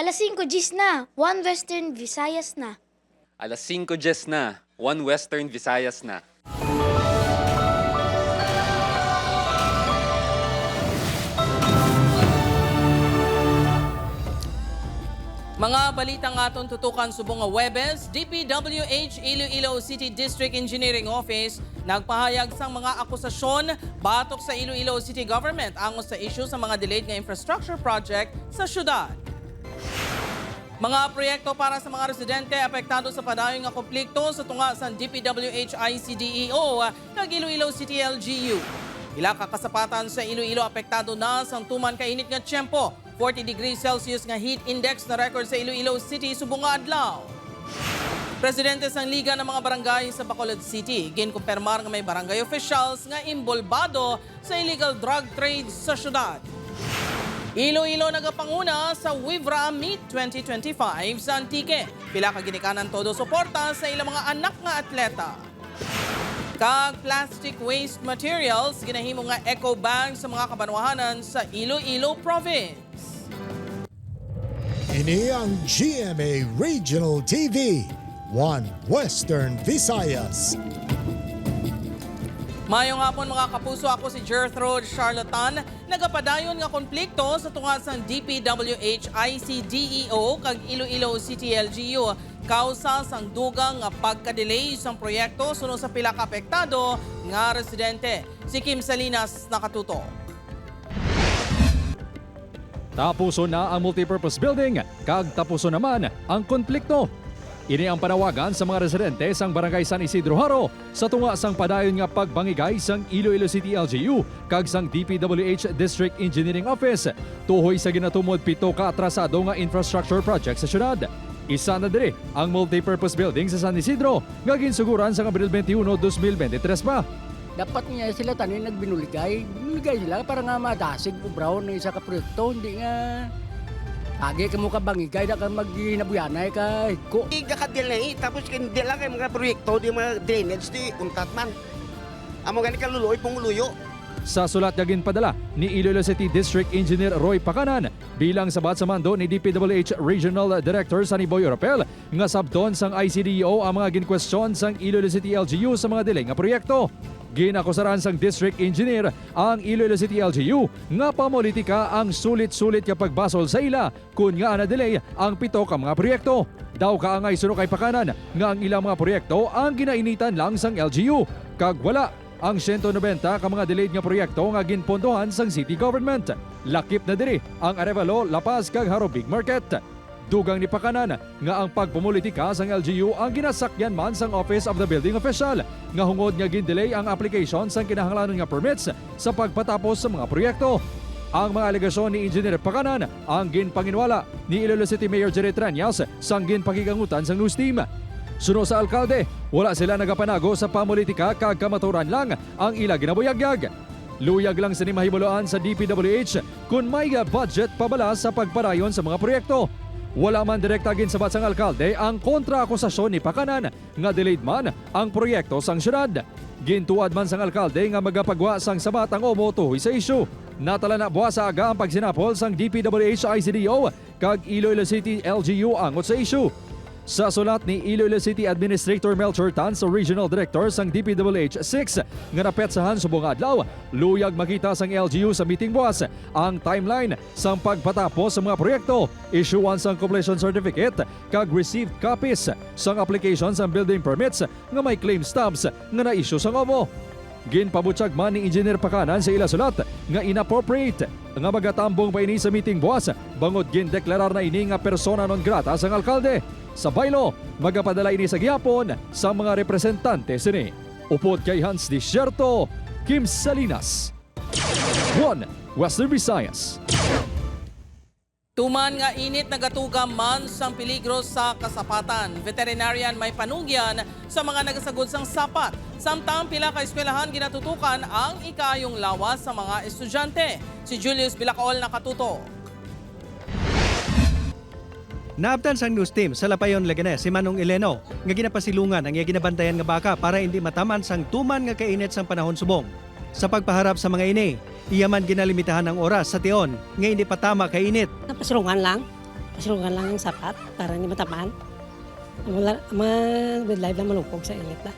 Alas 5 Gs na, One Western Visayas na. Alas 5 Gs na, One Western Visayas na. Mga balitang aton tutukan subong nga Webes, DPWH Iloilo City District Engineering Office nagpahayag sang mga akusasyon batok sa Iloilo City Government angos sa issue sa mga delayed nga infrastructure project sa syudad. Mga proyekto para sa mga residente apektado sa padayon nga konflikto sa tunga sa DPWH ICDEO kag Iloilo City LGU. Ila ka kasapatan sa Iloilo apektado na sang tuman kainit nga tiyempo, 40 degrees Celsius nga heat index na record sa Iloilo City subong nga adlaw. Presidente sang Liga ng mga Barangay sa Bacolod City, ginkumpirmar nga may barangay officials nga imbolbado sa illegal drug trade sa syudad. Iloilo nagapanguna sa Wivra Meet 2025 sa Antique. Pila ka ginikanan todo suporta sa ilang mga anak nga atleta. Kag plastic waste materials ginahimo nga eco bag sa mga kabanwahanan sa Iloilo Province. Ini ang GMA Regional TV, One Western Visayas. Mayong hapon, mga kapuso, ako si Gertrude Charlatan. Nagapadayon nga konflikto sa tunga sang DPWH ICDEO kag Iloilo City LGU kausa sang dugang nga pagka-delay sang proyekto, suno sa pila ka apektado nga residente. Si Kim Salinas nakatuto. Tapuso na ang multipurpose building, kag tapuso naman ang konflikto. Ini ang panawagan sa mga residente sang Barangay San Isidro Haro sa tunga sang padayon nga pagbangigay sang Iloilo City LGU kag sang DPWH District Engineering Office tuhoy sa ginatumod pito ka atrasado nga infrastructure project sa syudad. Isa na diri ang multipurpose building sa San Isidro nga ginsuguran sa Abril 21, 2023 pa. Dapat nga sila tanin nagbinuligay. Binuligay sila para nga madasig o brown ng isa ka proyekto. Hindi nga agi ka mo ka bangigay na ka magginabuyanay ka higko. Di ka delay tapos hindi lang kay mga proyekto di mga drainage di untat man. Amo gani kaluloy pong luyo. Sa sulat nga ginpadala ni Iloilo City District Engineer Roy Pakanan bilang sabat sa mando ni DPWH Regional Director Sunny Boy Oropel nga sabton sang ICDO ang mga ginkwestiyon sang Iloilo City LGU sa mga delay nga proyekto. Ginakusaran sang District Engineer ang Iloilo City LGU nga pamolitika ang sulit-sulit kapag basol sa ila kung nga na-delay ang pito ka mga proyekto. Daw kaangay, suno kay Pakanan, nga ang ilang mga proyekto ang ginainitan lang sang LGU kag wala ang 190 ka mga delayed nga proyekto nga ginpondohan sang city government. Lakip na diri ang Arevalo, La Paz kag Jaro Big Market. Dugang ni Pakanan nga ang pagpumulitika sang LGU ang ginasakyan man sang Office of the Building Official nga hungod nga gin-delay ang application sang kinahanglanon nga permits sa pagpatapos sa mga proyekto. Ang mga alegasyon ni Engineer Pakanan ang ginpanginwala ni Iloilo City Mayor Jerry Treñas sang ginpakigangutan sang news team. Suno sa alkalde, wala sila nagapanago sa pamulitika kag kamaturan lang ang ila ginabuyagyag. Luyag lang sini mahibaluan sa DPWH kung may budget pa bala sa pagpadayon sa mga proyekto. Wala man direkta ginsabat sang alkalde ang kontra-akusasyon ni Pakanan nga delayed man ang proyekto sang syudad. Gintuad man sang alkalde nga magapagwa sang sabat ang OMO tuhoy sa issue. Natala na buwas sa aga ang pagsinapol sang DPWH ICDO kag Iloilo City LGU angot sa issue. Sa sulat ni Iloilo City Administrator Melchor Tan sa Regional Director sang DPWH 6 nga napetsahan subong adlaw, luyag makita sang LGU sa meeting buwas ang timeline sang pagpatapos sa mga proyekto, issuance sang completion certificate kag received copies sang application sang building permits nga may claim stubs nga na-issue sang OMO. Ginpabutyag man ni Engineer Pakanan sa ila sulat nga inappropriate nga magatambong pa ini sa meeting buwas bangod gindeklarar na ini nga persona non grata sang alkalde. Sa baylo, magapadala ini sa gihapon sa mga representante sini. Upod kay Hans Desierto, Kim Salinas. 1. Western Visayas. Tuman nga init nagatuga man sang peligro sa kasapatan. Veterinarian may panugyan sa mga nagasagod sang sapat. Samtang pila ka eskwelahan ginatutukan ang ikayong lawas sa mga estudyante. Si Julius Bilacaol nakatuto. Naabtan sang news team sa Lapayon, Leganes si Manong Eleno nga ginapasilungan ang iya ginabantayan nga baka para hindi mataman sang tuman nga kainit sang panahon subong. Sa pagpaharap sa mga ini, iya man ginalimitahan ang oras sa tion nga hindi patama kainit. Napasilungan lang. Pasilungan lang ang sapat para hindi matamaan. Ang mga wildlife na malupog sa init na.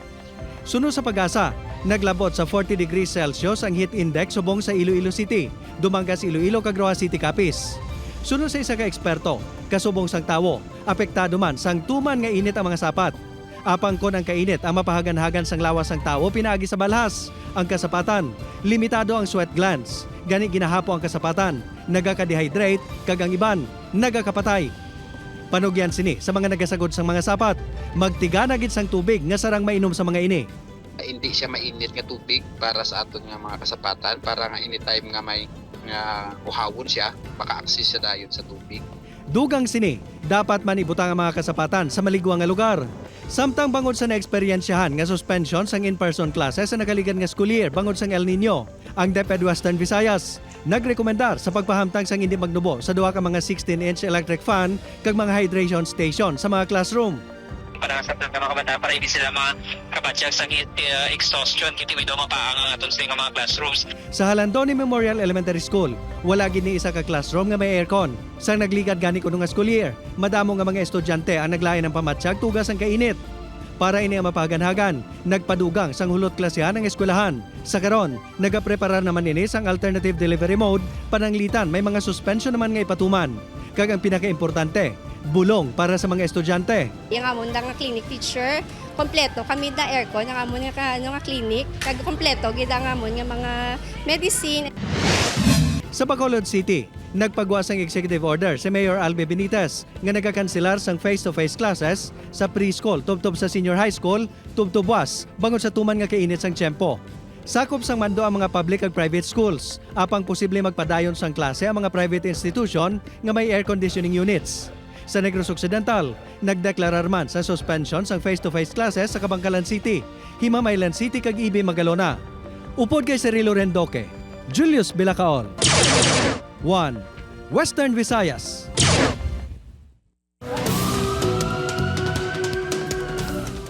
Suno sa PAGASA, naglabot sa 40 degrees Celsius ang heat index subong sa Iloilo City, Dumangas Iloilo kag Roxas City Capiz. Suno sa isa ka eksperto, kasubong sang tawo, apektado man sang tuman nga init ang mga sapat. Apang kon ang kainit ang mapahaganhagan sang lawas sang tawo pinaagi sa balhas, ang kasapatan, limitado ang sweat glands, gani ginahapo ang kasapatan, nagaka-dehydrate kag ang iban, nagakapatay. Panugyan sini sa mga nagasagod sang mga sapat, magtigana gid sang tubig nga sarang mainom sa mga ini. Hindi siya mainit nga tubig para sa aton nga mga kasapatan para nga anytime nga may nga uhawon siya, maka-access siya dayon sa tubig. Dugang sini, dapat man ibutang ang mga kasapatan sa maligwang nga lugar. Samtang bangod sa naeksperyensyahan nga suspension sang in-person classes sa nakaligan nga school year bangod sang El Nino, ang DepEd Western Visayas nagrekomendar sa pagpahamtang sang hindi magnubo sa duha ka mga 16-inch electric fan kag mga hydration station sa mga classroom. Para sa mga kabataan para hindi sila makabatyag sa heat exhaustion kiti may mapaang ang aton sa mga classrooms. Sa Halandoni Memorial Elementary School, wala gid ni isa ka classroom nga may aircon. Sang nagligad gani kuno nga school year, madamo nga mga estudyante ang naglain ng pamatsyag tugas ang kainit. Para ini ang mapaganhagan, nagpadugang sang hulot klasehan ang eskwelahan. Sa karon, nagapreparar naman ini sang alternative delivery mode pananglitan may mga suspension naman nga ipatuman. Kag ang pinakaimportante, bulong para sa mga estudyante. Yung amon nga clinic teacher, kompleto kami da aircon, ang amon nga, ano, nga clinic, kag kompleto gid ang amon nga mga medicine. Sa Bacolod City, nagpagwa sang executive order si Mayor Albee Benitez nga nagakanselar sang face-to-face classes sa preschool tubtob sa senior high school tubtubwas bangod sa tuman nga kainit sang tiyempo. Sakop sang mando ang mga public ag private schools apang posible magpadayon sang klase ang mga private institution nga may air conditioning units. Sa Negros Occidental, nagdeklarar man sa suspension sang face-to-face classes sa Kabankalan City, Himamaylan City kag EB Magalona. Upod kay Cirilo Rendoque, Julius Bilacaol. 1. Western Visayas.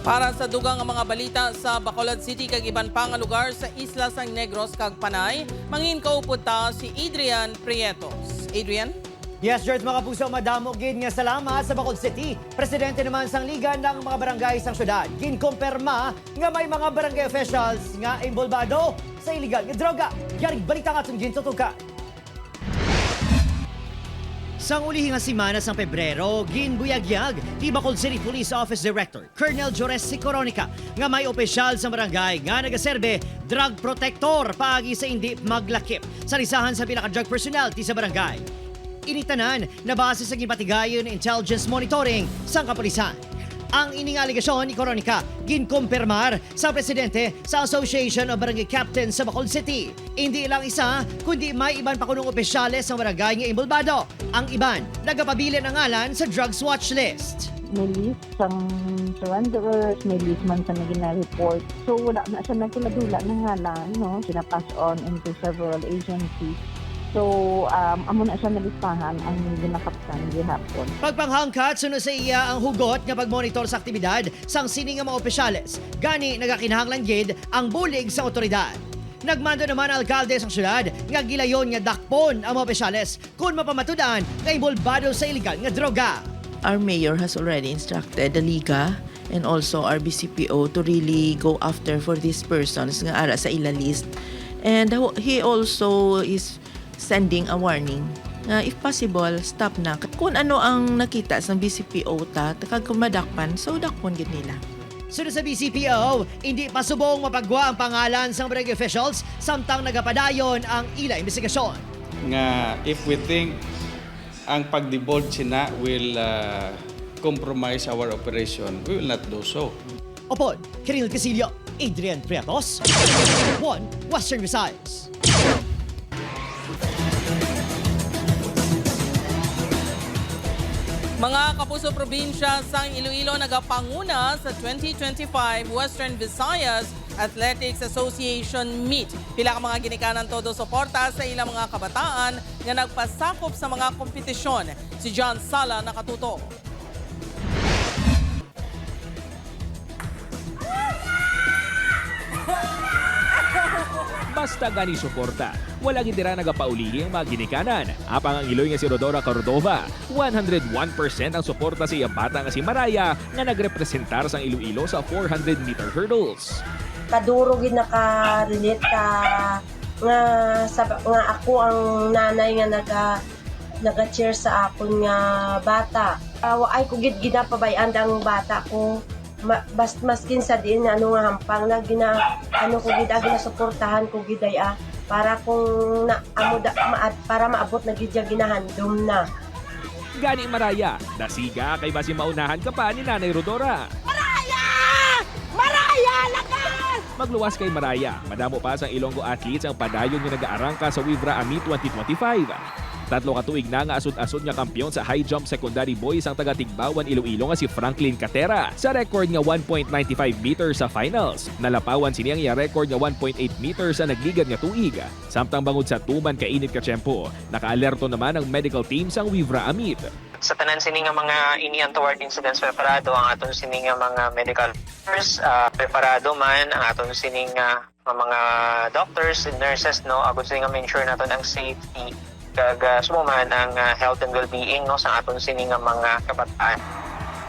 Para sa dugang nga mga balita sa Bacolod City kag iban pa nga lugar sa Isla sang Negros kag Panay, mangin kaupod ta si Adrian Prietos. Adrian? Yes, George, mga puso, madamo gid nga salamat sa Bacolod City. Presidente naman sang Liga ng mga Barangay sang syudad. Ginkumpirma nga may mga barangay officials nga imbolbado sa illegal nga droga. Yaring balita nga itong gintutukan. Sang ulihi nga semana sang Pebrero, ginbuyagyag ni Bacolod City Police Office Director Colonel Jores Coronica nga may opisyal sa barangay nga nagaserbe drug protector paagi sa hindi maglakip sa lisahan sa pinaka-drug personality sa barangay. Initanan na base sa ginpatigayon intelligence monitoring sang kapulisan. Ang ining alegasyon ni Coronica ginkumpirmar sa presidente sa Association of Barangay Captains sa Bacolod City. Hindi lang isa, kundi may iban pa kunong opisyales ng barangay nga imbolbado. Ang iban, nagapabilin ang ngalan sa drugs watch list. May list sang surrenderers, may list man sa na gina-report. So wala na siya nagtula-dula ng ngalan, no? Sina-pass on into several agencies. So, amo na siya nalistahan ang ginakaptan gihapon. Pagpanghangkat, sunod sa iya ang hugot nga pagmonitor sa aktibidad sang sini nga mga opisyales. Gani nagakinahanglan gid ang bulig sa otoridad. Nagmando naman ang alkalde sa syudad nga gilayon nga dakpon ang mga opisyales kung mapamatudan nga imbolbado sa illegal nga droga. Our mayor has already instructed the Liga and also our BCPO to really go after for these persons nga ara sa ila list. And he also is sending a warning na if possible, stop na. Kung ano ang nakita sa BCPO ta, kag kung madakpan, so dakpon gid nila. Sunod sa BCPO, hindi pa subong mapagwa ang pangalan sa barangay officials samtang nagapadayon ang ila investigasyon. Nga if we think ang pag-divulge sina will compromise our operation, we will not do so. Upod, Kiril Casillo, Adrian Prietos, 1 Western Visayas. Mga kapuso probinsya sang Iloilo nagapanguna sa 2025 Western Visayas Athletics Association Meet. Pila ka mga ginikanan todo suporta sa ilang mga kabataan nga nagpasakop sa mga kompetisyon. Si John Sala nakatuto. Basta gani suporta, wala gid dira nagapaulihi ang mga ginikanan. Apang ang iloy nga si Rodora Cordova, 101% ang suporta sa iya bata nga si Maraya nga nagrepresentar sang Iloilo sa 400 meter hurdles. Kaduro gid naka-relate ka nga sa nga ako ang nanay nga naga cheer sa akon nga bata. Ay ko gid ginapabayan ang bata ko. Maskin sa diin nga ano nga hampang na gina ano ko gid ginasuportahan ko gid ay para kung na amo da, maad, para maabot na gid ya ginahandom na. Gani Maraya, dasiga kay basi maunahan ka pa ni Nanay Rodora. Maraya! Maraya lakas! Magluwas kay Maraya, madamo pa sang Ilonggo athletes ang padayon nga nagaarangka sa Wibra Ami 2025. 3 ka tuig na nga asud-asud nga kampiyon sa high jump secondary boys ang taga Tigbawan, Iloilo nga si Franklin Catera sa record nga 1.95 meters sa finals. Nalapawan sini ang iya record nga 1.8 meters sa nagligad nga tuig. Samtang bangod sa tuman kainit ka tiyempo, nakaalerto naman ang medical team sang Wibra Amit. Sa tanan sini nga mga ini untoward incidents, preparado ang aton sini nga mga medical workers, preparado man ang aton sini nga mga doctors and nurses, no, agud sini nga ma-ensure naton ang safety kag sumo man ang health and well-being, no, sa aton sini nga mga kabataan.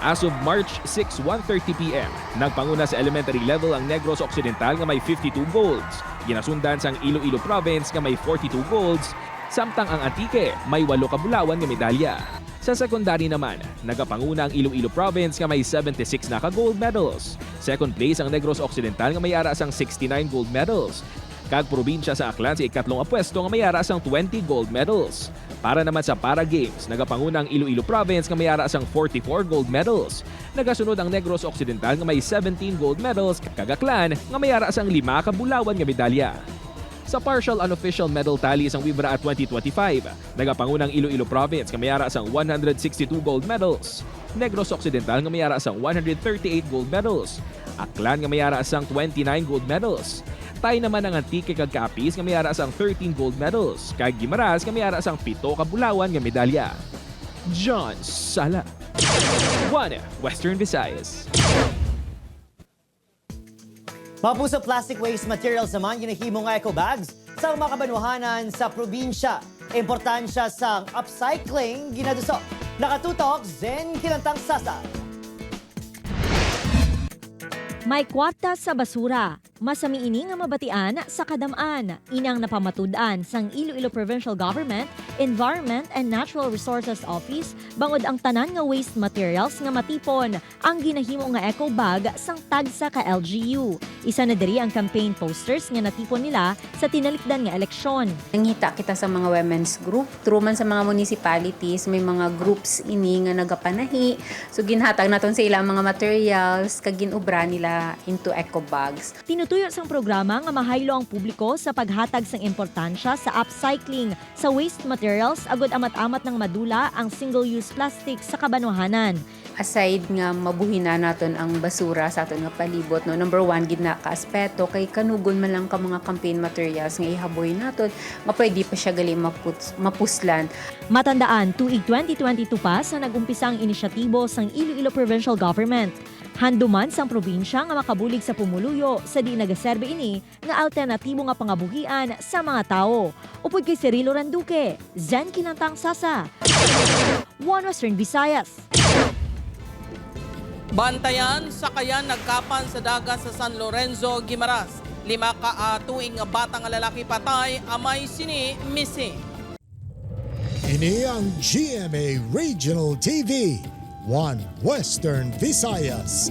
As of March 6, 1:30 p.m., nagpanguna sa elementary level ang Negros Occidental nga may 52 golds. Ginasundan sang Iloilo Province nga may 42 golds, samtang ang Antique may 8 ka bulawan nga medalya. Sa secondary naman, nagapanguna ang Iloilo Province nga may 76 na ka gold medals. Second place ang Negros Occidental nga may ara sang 69 gold medals. Kag probinsya sa Aklan sa ikatlong apwesto nga may ara sang 20 gold medals. Para naman sa Para Games, nagapanguna ang Iloilo Province nga may ara sang 44 gold medals. Nagasunod ang Negros Occidental nga may 17 gold medals, kag Aklan nga may ara sang 5 ka bulawan nga medalya. Sa partial unofficial medal tally sang Wibra at 2025, nagapangunang Iloilo Province nga may ara sang 162 gold medals. Negros Occidental nga may ara sang 138 gold medals. Aklan nga may ara sang 29 gold medals. Tay naman ang Antique kag Capiz nga may ara sang 13 gold medals. Kag Guimaras nga may ara sang 7 ka bulawan nga medalya. John Sala. 1 Western Visayas. Mapuso, plastic waste materials naman ginahimo nga eco bags sa mga kabanuhanan sa probinsya. Importansya sa upcycling ginaduso. Nakatutok, Zen Kilantang Sasa. May kwarta sa basura. Masami ini nga mabatian sa kadamaan. Inang napamatud-an sang Iloilo Provincial Government, Environment and Natural Resources Office bangod ang tanan nga waste materials nga matipon ang ginahimo nga eco bag sang tagsa ka LGU. Isa na diri ang campaign posters nga natipon nila sa tinalikdan nga eleksyon. Nangita kita sa mga women's group, through man sa mga municipalities, may mga groups ini nga nagapanahi. So ginhatag naton sa ilang mga materials kag ginubra nila into eco bags. Tinutuyo sang programa nga mahaylo ang publiko sa paghatag sang importansya sa upcycling sa waste materials agud amat-amat ng madula ang single-use plastic sa kabanuhanan. Aside nga mabuhi na naton ang basura sa aton nga palibot, no, number one gid na ka aspeto kay kanugon man lang ka mga campaign materials nga ihaboy naton nga pwede pa siya gali mapuslan. Matandaan, tuig 2022 pa sa nagumpisa ang inisyatibo sang Iloilo Provincial Government. Handuman sang probinsya nga makabulig sa pumuluyo sa di nagaserbe ini nga alternatibo nga pangabuhian sa mga tao. Upod kay Cirilo Randuque, Zen Kinantang Sasa, One Western Visayas. Bantayan, sakayan nagkapan sa dagat sa San Lorenzo, Guimaras. 5 ka tuig nga bata nga lalaki patay, amay sini missing. Ini ang GMA Regional TV, One Western Visayas.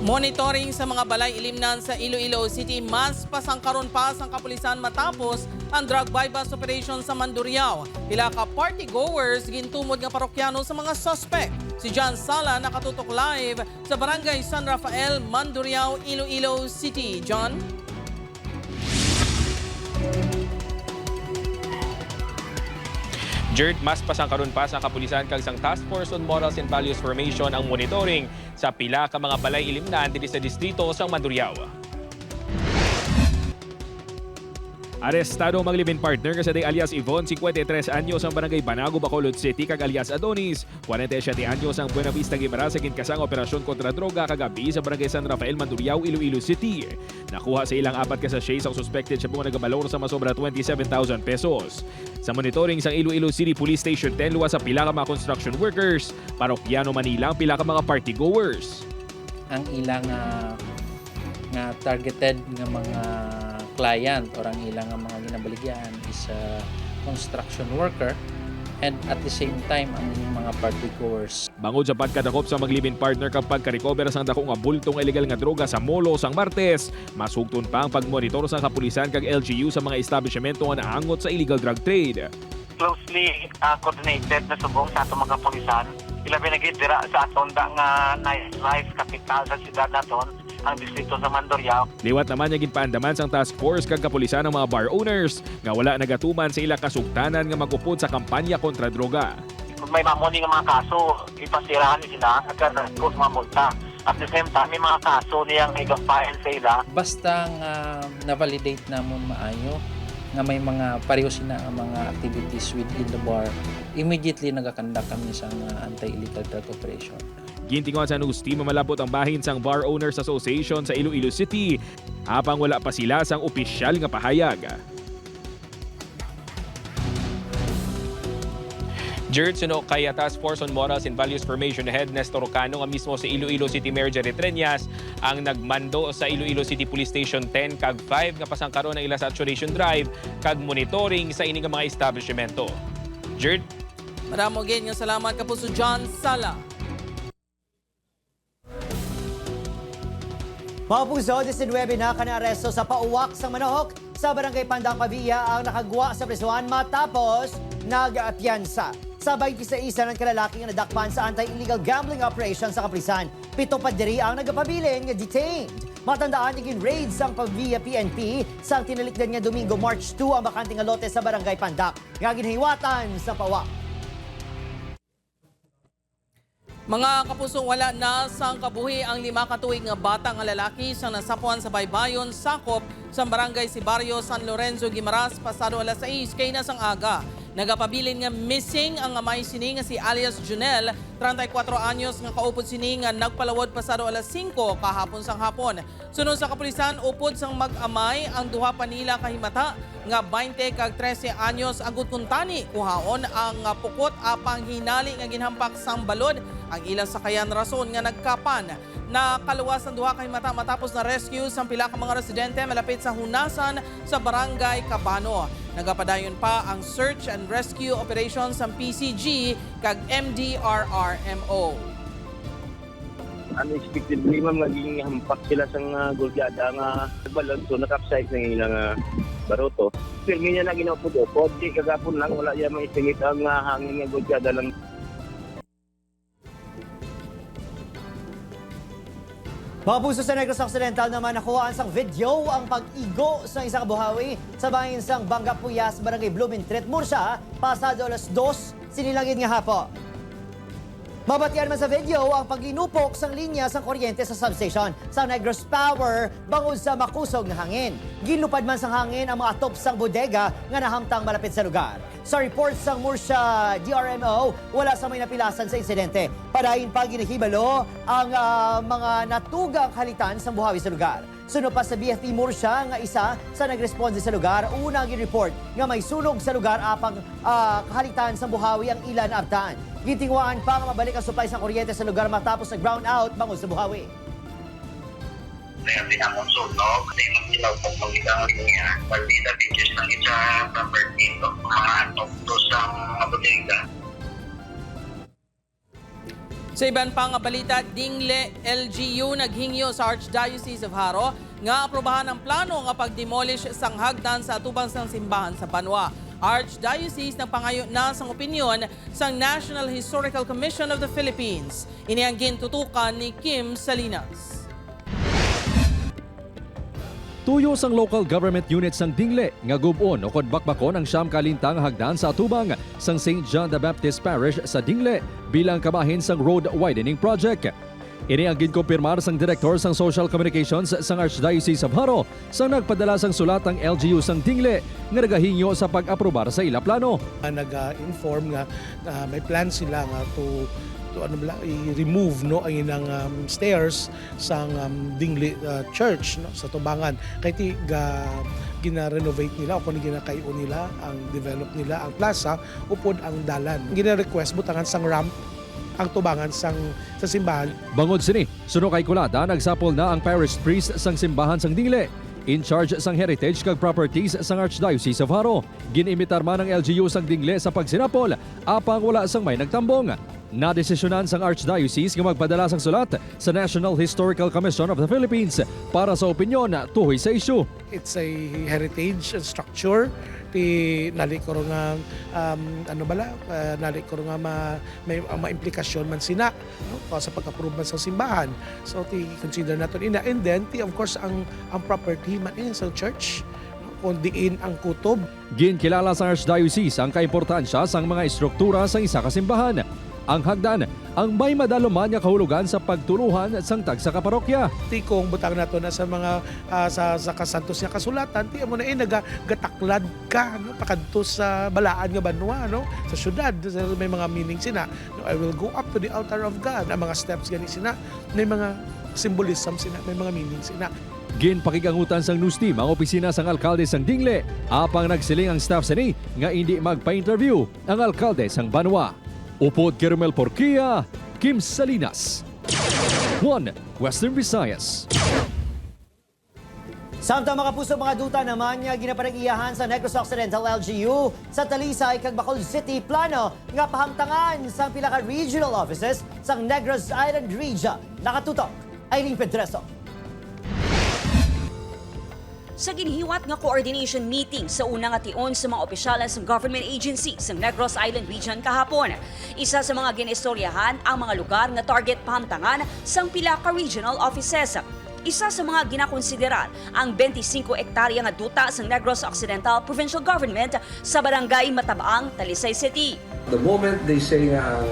Monitoring sa mga balay ilimnan sa Iloilo City, mas pasangkaron pa sang kapulisan matapos ang drug bypass operation sa Mandurriao. Pila ka party goers gintumod nga parokyano sa mga suspect. Si John Sala nakatutok live sa Barangay San Rafael, Mandurriao, Iloilo City. John? Gert, mas pasangkaron pa sa kapulisan kag sang Task Force on Morals and Values Formation ang monitoring sa pila ka mga balay ilimnan diri sa distrito sang Mandurriao. Arestado ang live-in partner nga sa alias Yvonne, 53 anyos, ang barangay Banago, Bacolod City, kag alias Adonis, 47 anyos, ang Buena Vista, Guimaras, sa ginkasang operasyon kontra droga kagabi sa barangay San Rafael, Mandurriao, Iloilo City. Nakuha sa ilang apat ka sachets ang suspected shabu nga nagabalor sa masobra 27,000 pesos. Sa monitoring sang Iloilo City Police Station 10, luwas sa pila ka mga construction workers, parokyano Manila ang pila ka mga party goers. Ang ilang nga targeted nga mga client or ang ilang nga mga ginabaligyan is a construction worker and at the same time ang mga party goers. Bangod sa pagkadakop sa mag-live-in partner kag pagka-recover sang dako nga bultong illegal nga droga sa Molo sang Martes, masugton pa ang pagmonitor sa kapulisan kag LGU sa mga establishmento nga naangot sa illegal drug trade. Closely coordinated na subong sa atong mga kapulisan. Ilabi na gid dira sa aton da nga nightlife capital sa siyudad naton, ang distrito sa Mandurriao. Liwat naman niya ginpaandaman sang task force kag kapulisan ng mga bar owners nga wala nagatuman sa ila kasugtanan nga magupod sa kampanya kontra droga. Kung may mamuni nga mga kaso, ipasirahan ni sila agad ko mga multa. At the same time, may mga kaso niyang iga-file sa ila. Basta nga na-validate namon maayo nga may mga pareho sina ang mga activities within the bar, immediately nagakandak kami sa anti-illegal drug operation. Gintinguhaan sa news team malabot ang bahin sang Bar Owners Association sa Iloilo City apang wala pa sila sang opisyal nga pahayag. Gert, suno kay Task Force on Morals and Values Formation Head Nestor Cano nga mismo sa Iloilo City Mayor Jerry Treñas ang nagmando sa Iloilo City Police Station 10 kag 5 nga pasangkaron ang ila saturation drive kag monitoring sa ini nga mga establishmento. Gert. Madamo gid nga salamat, Kapuso John Sala. Mga puso, 19 na kanaaresto sa pauwak sa Manohok sa Barangay Pandang Pavia ang nakagwa sa prisuhan matapos nagpiyansa. Sa 26 ng kalalaki nga nadakpan sa anti-illegal gambling operation sa kapulisan. Pito pa diri ang nagapabilin nga detained. Matandaan, naging raids ang Pavia PNP sa tinalikdan nga Domingo, March 2 ang bakante nga lote sa Barangay Pandak nga ginahiwatan sa pawak. Mga kapuso, wala na sang kabuhi ang 5 ka tuig nga bata nga lalaki sang nasapuan sa baybayon sakop sa barangay Sibarrio, San Lorenzo, Guimaras pasado alas 6 kay na sang aga. Nagapabilin nga missing ang amay sini nga si alias Junel, 34 anyos, nga kaupod sini nga nagpalawod pasado alas 5 kahapon sang hapon. Sunod sa kapulisan, upod sang mag-amay ang duha pa nila kahimata nga 20 kag 13 anyos agud kuntani kuhaon ang pukot apang hinali nga ginhampak sang balod ang ilang sakayan, rason nga nagkapan. Nakaluwas ang duha kahimata matapos na rescue sang pila ka mga residente malapit sa hunasan sa barangay Cabano. Nagapadayon pa ang search and rescue operation sa PCG kag MDRRMO. Unexpectedly, ma'am, naging hampak sila sa gulgada nga balod, so nakapsize ng ilang baroto. Pirmi niya na ginaupod-upod, di kagapon lang, wala niya maisingit ang hangin nga gulgada lang. Mga puso, sa Negros Occidental naman, nakuhaan sang video ang pag-igo sa isang kabuhawi sa bahin sang Bangga Puyas, Barangay Blumentritt, Murcia, pasado alas 2, sinilangin nga hapo. Mabatian man sa video ang paglinupok sang linya sang kuryente sa substation sa Negros Power bangod sa makusog nga hangin. Ginlupad man sang hangin ang mga atop sang bodega nga nahamtang malapit sa lugar. Sa report sang Murcia DRMO, wala sa may napilasan sa insidente. Padayon pa ginahibalo ang mga natugang halitan sang buhawi sa lugar. Sunod pa sa BFP Murcia nga isa sa nagresponde sa lugar, una ang report nga may sunog sa lugar apang kahalitan sang buhawi ang ilan abtaan. Gitingwaan pa nga mabalik ang supply sa kuryente sa lugar matapos nag-brown out bangod sa buhawi. May among sunog, di magsilaw kung magigang linya. Pagdita pictures lang sa property to, mga atop to sa mga bodega. Sa iban pa nga balita, Dingle LGU naghingyo sa Archdiocese of Jaro nga aprobahan ang plano nga pag-demolish sang hagdan sa atubang sang simbahan sa Banwa. Archdiocese nagpangayo na sang opinyon sang National Historical Commission of the Philippines. Ini ang gintutukan ni Kim Salinas. Tuyo sang local government unit sang Dingle nga gub-on o kon bakbakon ang 9 ka lintang hagdan sa atubang sang St. John the Baptist Parish sa Dingle bilang kabahin sang road widening project. Ini ang ginkumpirmar sang direktor sang Social Communications sang Archdiocese of Jaro sang nagpadala sang sulat ang LGU sang Dingle nga nagahingyo sa pag-aprobar sa ila plano. Nag-inform nga may plan sila nga to ano bala, i-remove, no, ang inang stairs sang Dingle Church, no, sa tubangan kay ti ga gina-renovate nila o kung ginakayo nila ang develop nila ang plaza upod ang dalan. Gina-request butangan sang ramp ang tubangan sang sa simbahan. Bangod sini, suno kay Kulada, nagsapol na ang parish priest sang simbahan sang Dingle in charge sang heritage kag properties sang Archdiocese of Jaro. Ginimitar man ang LGU sang Dingle sa pagsinapol apang wala sang may nagtambong. Nadesisyonan sang Archdiocese nga magpadala sang sulat sa National Historical Commission of the Philippines para sa opinyon tuhoy sa issue. It's a heritage structure ti nali ko nga ano bala nali ko nga may maimplikasyon man sina, no, sa pag-approve man sa simbahan. So ti consider naton ina, and then ti of course ang property man eh, sa church, no, kung diin ang kutob. Ginkilala sa Archdiocese ang kaimportansya sang mga istruktura sa isa ka simbahan. Ang hagdan ang may madaluman nga kahulugan sa pagtuluhan sang tagsa ka parokya. Ti kung butang nato na sa mga sa kasantos nga kasulatan, ti amo na eh naga gataklad ka, no, pakadto sa balaan nga banwa, no, sa syudad. May mga meaning sina, no, I will go up to the altar of God. Ang mga steps gani sina, may mga symbolism sina, may mga meaning sina. Ginpakigangutan sang news team ang opisina sang alkalde sang Dingle apang nagsiling ang staff sini nga hindi magpa-interview ang alkalde sang Banwa. Upod kay Romel Porquia, Kim Salinas. 1 Western Visayas. Samtang mga puso, mga duta naman nga ginapanag-iyahan sa Negros Occidental LGU sa Talisay kag Bacolod City, plano nga pahamtangan sang pila ka regional offices sang Negros Island Region. Nakatutok, Eileen Pedreso. Sa ginhiwat nga coordination meeting sa unang nga tion sa mga opisyalan sa government agency sa Negros Island Region kahapon. Isa sa mga ginistoryahan ang mga lugar nga target pahamtangan sang pila ka regional offices. Isa sa mga ginakonsiderar ang 25 ektarya nga duta sa Negros Occidental Provincial Government sa Barangay Matabaang, Talisay City. The moment they say nga ang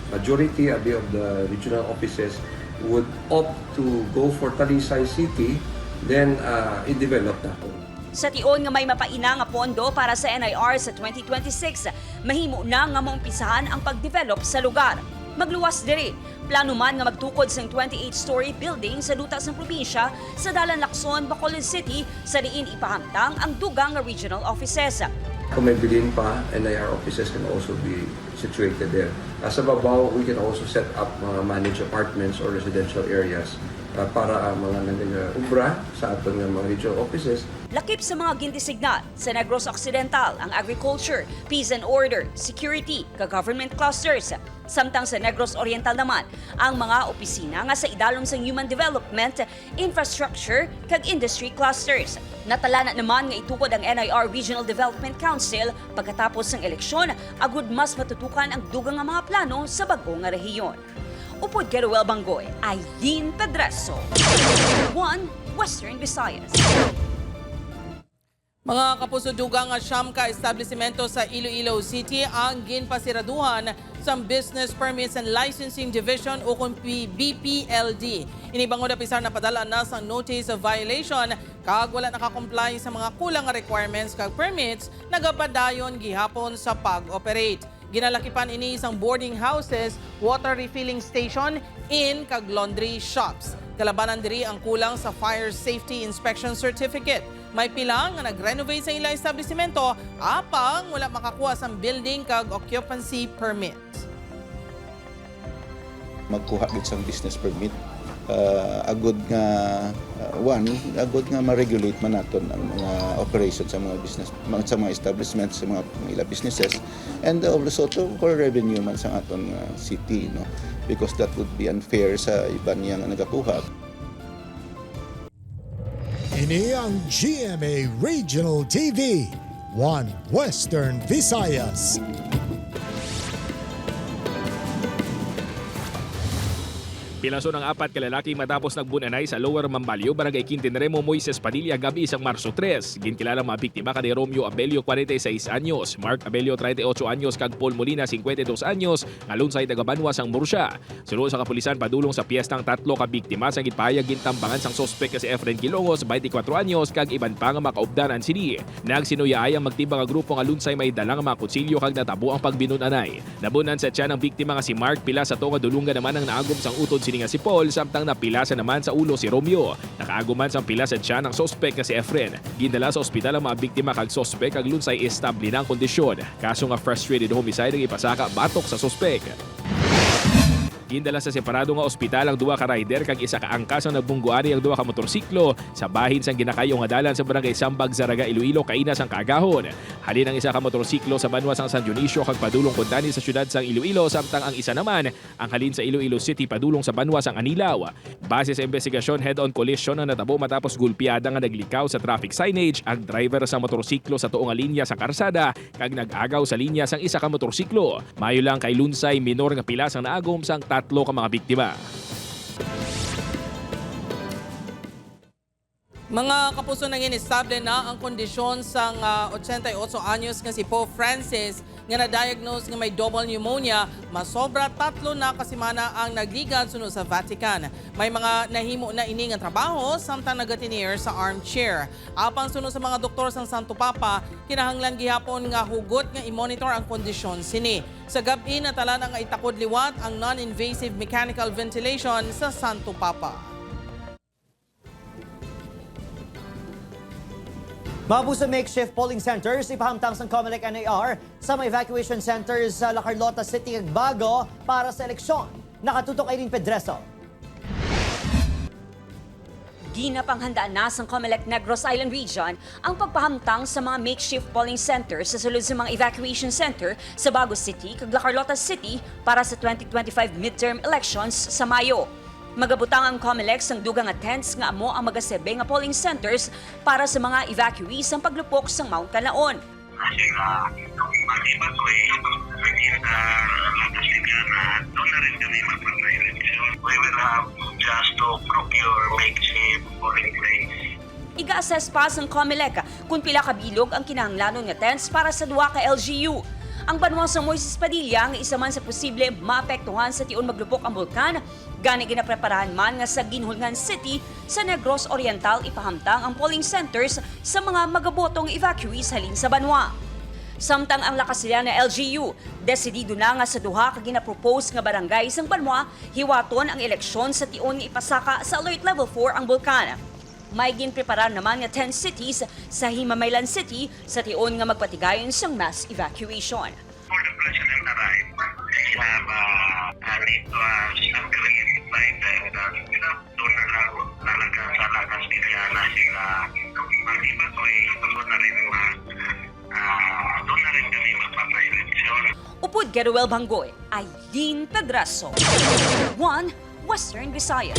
majority abi of the regional offices would opt to go for Talisay City, then i-develop na. Sa tion nga may mapaina nga pondo para sa NIR sa 2026, mahimo na nga maumpisahan ang pagdevelop sa lugar. Magluwas diri, plano man nga magtukod sang 28-story building sa duta sang probinsya sa Dalan Lacson, Bacolod City sa diin ipahamtang ang dugang nga regional offices. Kung may bilin pa, NIR offices can also be situated there. Sa Babao, we can also set up mga managed apartments or residential areas para ang mga nag-ubra sa aton nga mga regional offices. Lakip sa mga gindesignar sa Negros Occidental ang agriculture, peace and order, security, kag government clusters. Samtang sa Negros Oriental naman ang mga opisina nga sa idalom sa human development, infrastructure kag industry clusters. Natalana naman nga itukod ang NIR Regional Development Council pagkatapos ng eleksyon agud mas matutukan ang dugang nga mga plano sa bag-o nga rehiyon. Upod kay Ruel Bangoy, Eileen Pedreso. 1 Western Visayas. Mga kapuso, dugang nga 9 ka establishmento sa Iloilo City ang ginpasiraduhan sa Business Permits and Licensing Division o kung BPLD. Inibangod apisar na padala na sa notice of violation kag wala nakakomply sa mga kulang nga requirements kag permits, nagapadayon gihapon sa pag-operate. Ginalakipan ini isang boarding houses, water refilling station, inn kag laundry shops. Kalabanan diri ang kulang sa fire safety inspection certificate. May pila nga nag-renovate sa ilang establishmento apang wala makakuha sa building kag occupancy permit. Magkuha gid sang business permit, agod nga one, agod nga ma-regulate man naton ang mga operations sa mga business mga, sa mga establishments, sa mga ila businesses, and also to for revenue man sa aton city, no, because that would be unfair sa iban niya nga nagakuha. Ini ang GMA Regional TV, One Western Visayas. Pilason ang apat ka lalaki matapos nagbunanay sa Lower Mambalyo, Barangay Quintinremo, Moises Padilla, gabi isang Marso 3. Ginkilala mga biktima kay Romeo Abelio, 46 anyos, Mark Abelio, 38 anyos, kag Paul Molina, 52 anyos, nga lunsay taga-Banwa sang Murcia. Sunod sa kapulisan padulong sa piyestang tatlo ka biktima sa gitpayag gintambangan sang sospek nga si Efren Gilongos, 24 anyos, kag iban pa nga makaupdanan sini. Nagsinuyaay ang magtiba nga grupo nga lunsay may dala nga mga kutsilyo kag natabo ang pagbinunanay. Nabunan sa tiyan ang biktima nga si Mark pila sa to nga dulungan naman ang naagom sang utod sini nga si Paul samtang napilasa naman sa ulo si Romeo. Nakaaguman sang pila sa tiyan ang sospek nga si Efren. Gindala sa ospital ang mga biktima kag sospek kag lunsay estable na ang kondisyon. Kaso nga frustrated homicide ang ipasaka batok sa sospek. Gindala sa separado nga ospital ang duha ka rider kag isa ka angkas ang nagbungguani ang duha ka motorsiklo sa bahin sang ginakayo nga dalan sa barangay Sambag, Zaraga, Iloilo kaina sang kaagahon. Halin ang isa ka motorsiklo sa banwa sang San Dionisio kag padulong kuntani sa syudad sang Iloilo samtang ang isa naman ang halin sa Iloilo City padulong sa banwa sang Anilao. Base sa investigasyon, head-on collision ang natabo matapos gulpiada nga naglikaw sa traffic signage ang driver sa motorsiklo sa tuong nga linya sa karsada kag nag-agaw sa linya sang isa ka motorsiklo. Mayo lang kay Lunsay minor nga pilas ang naagom sang tatlo ka mga biktima. Mga kapuso, nangin estable na ang kondisyon sang 88 anyos nga si Pope Francis nga na-diagnose nga may double pneumonia. Masobra 3 na kasimana ang nagligad sunod sa Vatican. May mga nahimo na ini nga trabaho samtang nagatinir sa armchair. Apan sunod sa mga doktor sang Santo Papa, kinahanglan gihapon nga hugot nga i-monitor ang kondisyon sini. Sa gabi natala na nga itakod liwat ang non-invasive mechanical ventilation sa Santo Papa. Mga puso, makeshift polling centers, ipahamtang sang COMELEC NAR sa mga evacuation centers sa La Carlota City ug Bago para sa eleksyon. Nakatutok Eileen Pedreso. Ginapanghandaan na sang COMELEC Negros Island Region ang pagpahamtang sa mga makeshift polling centers sa sulod sa mga evacuation center sa Bago City kag La Carlota City para sa 2025 midterm elections sa Mayo. Magabutang ang COMELEC sang dugang nga tents nga amo ang magasilbi nga polling centers para sa mga evacuees ang paglupok sang Mount Kanlaon. Sila mag-evacuate within the Castellana, doon na rin kami magpapa-election. We will have just to procure makeshift polling place. Iga-assess pa sang COMELEC kung pila ka bilog ang kinahanglanon nga tents para sa duha ka LGU. Ang banwa sa Moises Padilla nga isa man sa posible maapektuhan sa tion maglupok ang bulkan, gani ginapreparahan man nga sa Guinholngan City sa Negros Oriental ipahamtang ang polling centers sa mga magabotong evacuees halin sa banwa. Samtang ang La Castellana LGU, desidido na nga sa duha ka ginapropose nga barangay sang banwa, hiwaton ang eleksyon sa tion nga ipasaka sa Alert Level 4 ang bulkan. May ginpreparar naman nga 10 cities sa Himamaylan City sa tion nga magpatigayon sang mass evacuation. For the president arrive, they have need to agree by then that doon na lang talaga sa La Castellana sila mag-evacuate, doon na rin kami magpapa-election. Upod Geruel Banggoy, Eileen Pedraso. 1 Western Visayas.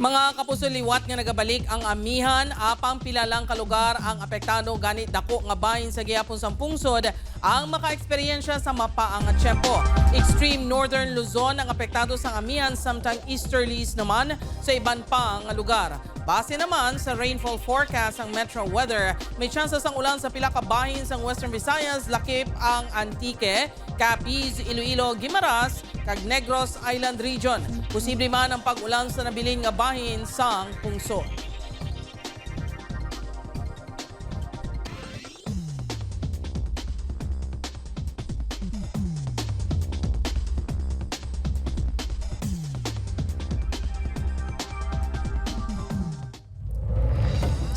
Mga kapuso, liwat nga nagabalik ang amihan apang pila lang ka lugar ang apektado gani dako nga bahin sa gihapon sang pungsod ang makaeksperyensya sa mapaang nga tiyempo. Extreme Northern Luzon ang apektado sang amihan samtang easterlies naman sa iban pa nga lugar. Base naman sa rainfall forecast ang Metro Weather, may tsansa sang ulan sa pila ka bahin sang Western Visayas lakip ang Antique, Capiz, Iloilo, Guimaras kag Negros Island Region. Posible man ang pag-ulan sa nabilin nga bahin sang pungsod.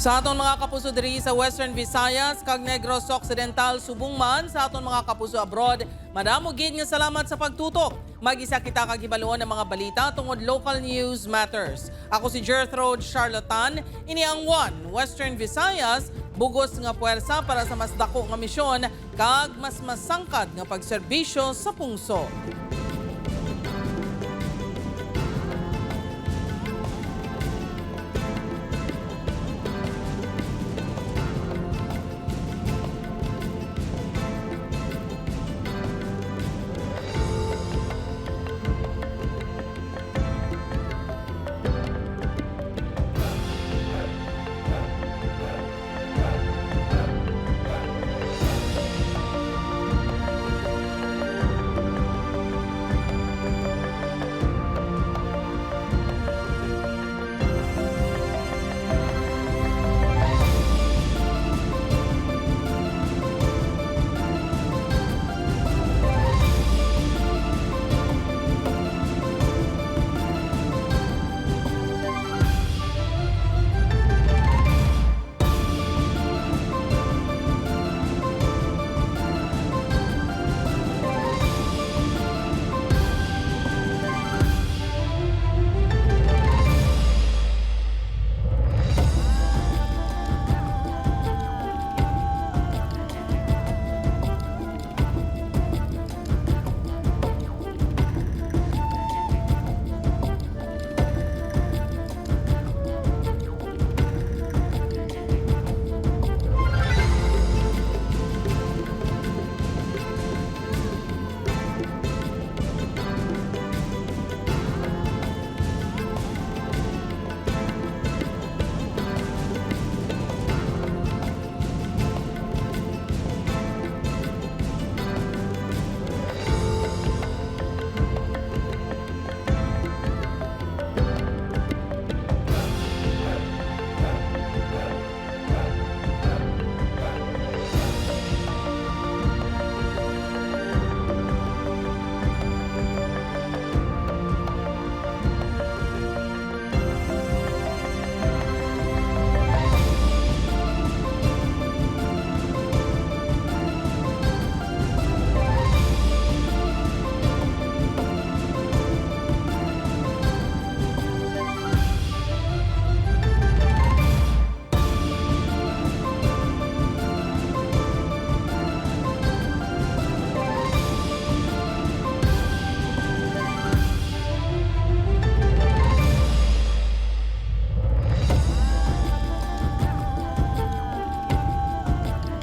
Sa aton mga kapuso diri sa Western Visayas kag Negros Occidental, subong man sa aton mga kapuso abroad, madamo gid nga salamat sa pagtutok. Mag-isa kita kag hibaluon ng mga balita tungod local news matters. Ako si Gertrude Charlatan, ini ang One Western Visayas, bugos nga puwersa para sa mas dako nga misyon kag mas masangkad nga pagserbisyo sa pungso.